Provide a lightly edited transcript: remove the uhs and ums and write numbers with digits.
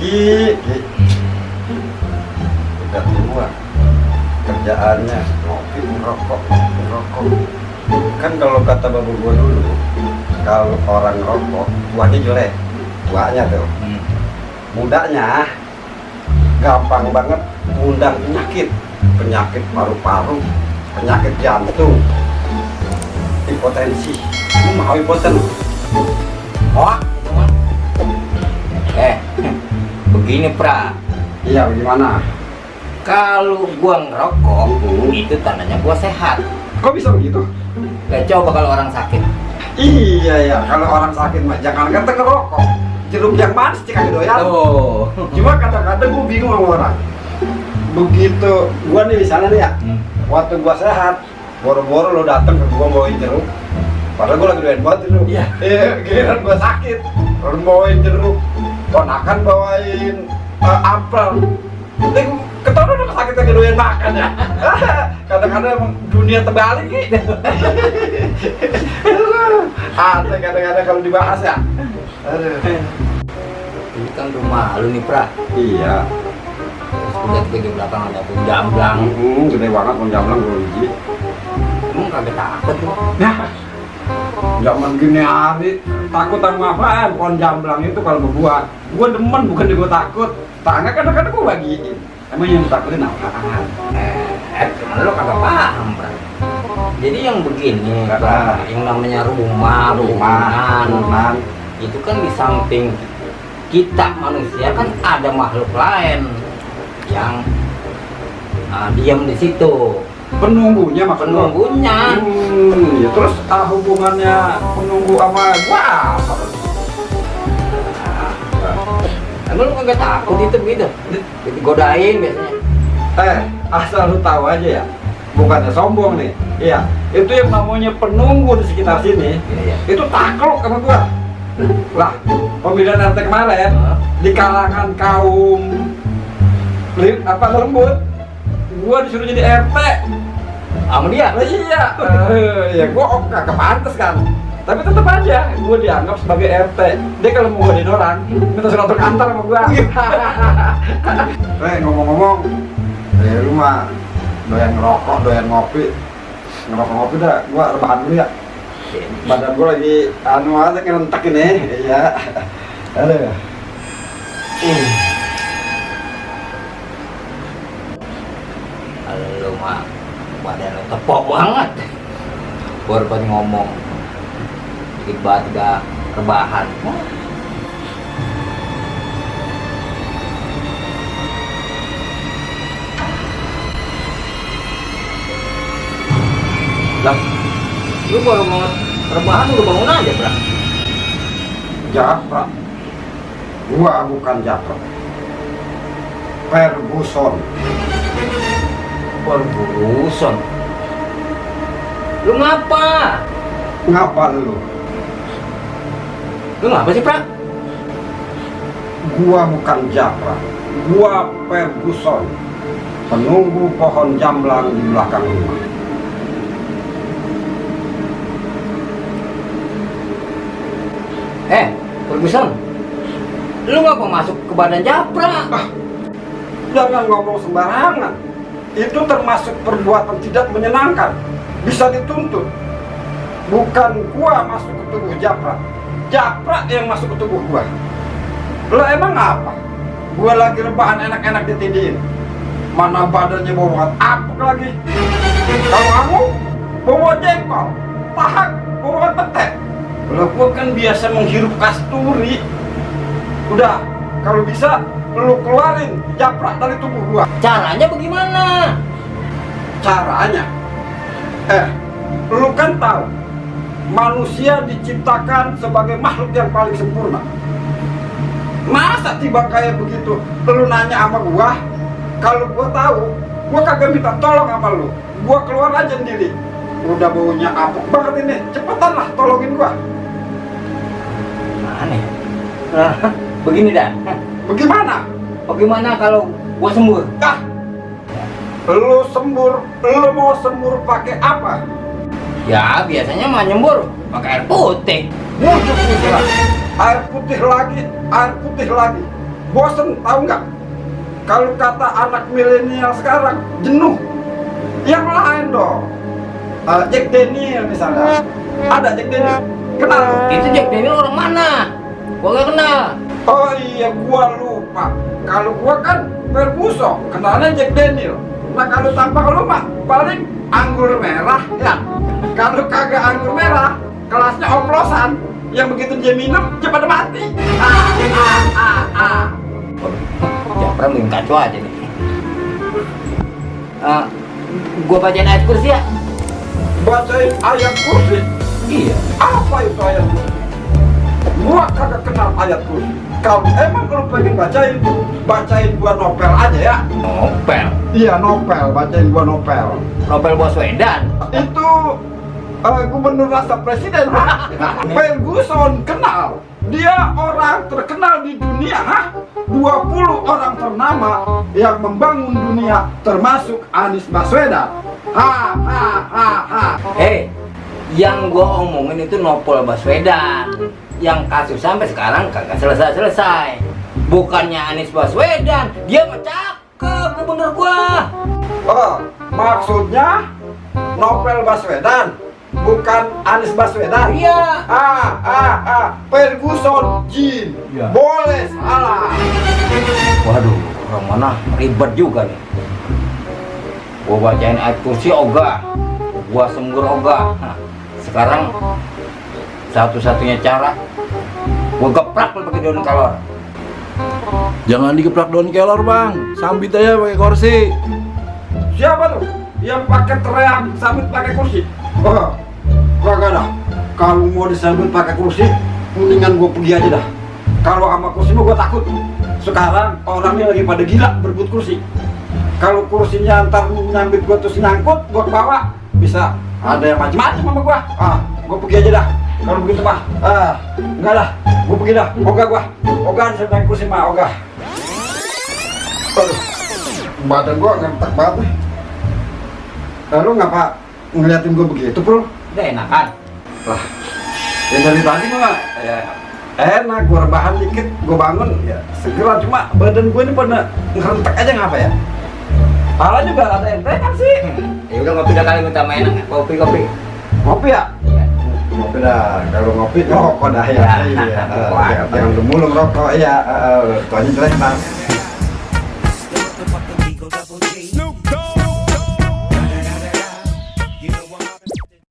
Ki, udah tua, kerjaannya ngopi merokok. Kan kalau kata babu gua dulu, kalau orang rokok tuanya jelek, tuanya tuh. Mudanya gampang banget ngundang penyakit paru-paru, penyakit jantung, hipotensi. Lu mau hipoten? Oh, begini Pra. Iya, bagaimana? Kalau gua ngerokok, itu tandanya gua sehat. Kok bisa begitu? Gak coba kalau orang sakit. Iya ya, kalau orang sakit mah jangan kata ngerokok. Jeruk yang manis sih kagak doyan. Oh. Cuma kadang-kadang gua bingung sama orang. Begitu gua nih di sana nih ya. Waktu gua sehat, boro-boro lo datang ke gua bawain jeruk. Padahal gua lagi doyan banget jeruk. Iya. Giliran gua sakit, lo bawain jeruk. Ponakan bawain apel. Ketahuan udah sakit lagi doyan makan ya. Kadang-kadang emang dunia terbalik gitu. Ada kadang-kadang kalau dibahas ya. Aduh. Ini kan rumah lu nih Pra. Iya. Lihat ke belakang ada pun jamblang. Gede banget pun jamblang gue biji. Emang kagak takut lu? Nah, zaman gini hari takut sama apaan? Pohon jamblang itu kalau gua demen, bukan gue takut. Tangga kadang-kadang gue bagiin. Emang yang ditakutin apaan? Cuman lo kagak paham Pra. Jadi yang begini Pra, yang namanya rumah, bangunan, itu kan di samping kita manusia kan ada makhluk lain yang diam di situ. Penunggunya maksud lo? Penunggunya. Ya terus hubungannya penunggu sama gua apa? Emang lu kagak takut itu begitu? Digodain biasanya. Asal lu tahu aja ya, bukannya sombong nih. Iya, itu yang namanya penunggu di sekitar sini. Iya. Itu takluk sama gua. Lah, pemilihan RT kemarin di kalangan kaum lembut, gua disuruh jadi RT. Sama dia? Lah iya. Ya gua kagak pantes kan. Tapi tetap aja gua dianggap sebagai RT. Dia kalau mau gua orang, minta surat antar sama gua. Ngomong-ngomong, lu mah doyan ngerokok, doyan ngopi. Ngerokok-ngopi dah, gua rebahan dulu ya. Badan gua lagi aja ngerentek ini. Iya. Aduh. Lu mah badan lu tepok banget. Baru pas ngomong dikit banget gak rebahan. Lah, lu baru mau rebahan udah bangun aja, Bra. Japra. Gua bukan Japra. Ferguson. Ferguson. Lu ngapa? Ngapa lu? Lu ngapa sih, Pra? Gua bukan Japra. Gua Ferguson. Penunggu pohon jamblang di belakang rumah. Ferguson, lu ngapa masuk ke badan Japra? Jangan ngomong sembarangan. Itu termasuk perbuatan tidak menyenangkan. Bisa dituntut. Bukan gua masuk ke tubuh Japra. Japra yang masuk ke tubuh gua. Lah emang apa? Gua lagi rebahan enak-enak ditindihin. Mana badannya bau banget apek lagi. Kalau kamu bawa jengkol, tahak, bawa petek. Kalau gua kan biasa menghirup kasturi. Udah, kalau bisa lu keluarin Japra dari tubuh gua. Caranya bagaimana? Caranya? Lu kan tahu manusia diciptakan sebagai makhluk yang paling sempurna. Masa tiba kayak begitu lu nanya sama gua? Kalau gua tahu, gua kagak minta tolong sama lu. Gua keluar aja sendiri. Udah baunya apek banget ini. Cepetan lah tolongin gua. Mana ya? Begini dah. Bagaimana? Bagaimana kalau gua sembur? Lu sembur, lu mau sembur pakai apa? Ya biasanya mah nyembur pakai air putih. Mujuk lu. Air putih lagi, air putih lagi. Bosen, tahu nggak? Kalau kata anak milenial sekarang, jenuh. Yang lain dong. Jack Daniel misalnya. Ada Jack Daniel. Kenal lu? Itu Jack Daniel orang mana? Gua gak kenal. Oh iya, gua lupa. Kalau gua kan Ferguson, kenalnya Jack Daniel. Nah kalau tanpa lu mah paling anggur merah ya. Kalau kagak anggur merah, kelasnya oplosan. Yang begitu dia minum, cepat mati. Japra main kacau aja nih. Gua bacain ayat kursi ya. Bacain ayat kursi. Iya. Apa itu ayat kursi? Gua kagak kenal ayat kursi. Kalau emang lu pengen bacain gua novel aja ya. Nopel. Iya novel, bacain gua novel. Nopel Baswedan. Itu gubernur rasa presiden. Ferguson kenal. Dia orang terkenal di dunia, 20 orang ternama yang membangun dunia, termasuk Anies Baswedan. Yang gua omongin itu Nopel Baswedan. Yang kasus sampai sekarang kagak selesai. Bukannya Anies Baswedan, dia mah cakep gubernur gua. Oh, maksudnya Nopel Baswedan, bukan Anies Baswedan. Iya. Ferguson Jin. Iya. Boleh salah. Waduh, orang mana ribet juga nih. Gua bacain ayat kursi ogah, gua sembur ogah. Nah, sekarang satu-satunya cara gua geprek lu pakai daun kelor. Jangan digeplak daun kelor bang, sambit aja pakai kursi. Siapa tuh yang pakai teriak sambil pakai kursi? Oh, kagak dah. Kalau mau disambut pakai kursi, mendingan gue pergi aja dah. Kalau sama kursi mah gue takut. Sekarang orangnya lagi pada gila berebut kursi. Kalau kursinya ntar nyambit gue terus nyangkut, gue bawa bisa ada yang macam-macam sama gue. Gue pergi aja dah. Kalau begitu mah, enggak dah. Gue pergi dah. Ogah gue. Ogah bisa naik kursi mah, ogah. Aduh, badan gue ngentek banget nih. Lalu ngapa ngeliatin gue begitu, bro? Udah enakan. Lah, ya dari tadi mah ya enak, gue rebahan dikit, gue bangun ya segera, cuma badan gue ini pada ngerentek aja ngapa ya? Pala juga ada entekan sih. Ya udah ngopi dah kali minta main kopi. Ngopi ya? Iya. Ngopi dah, kalau ngopi rokok dah ya. Ya. Iya, jangan dulu ngerokok ya, itu aja jelek bang.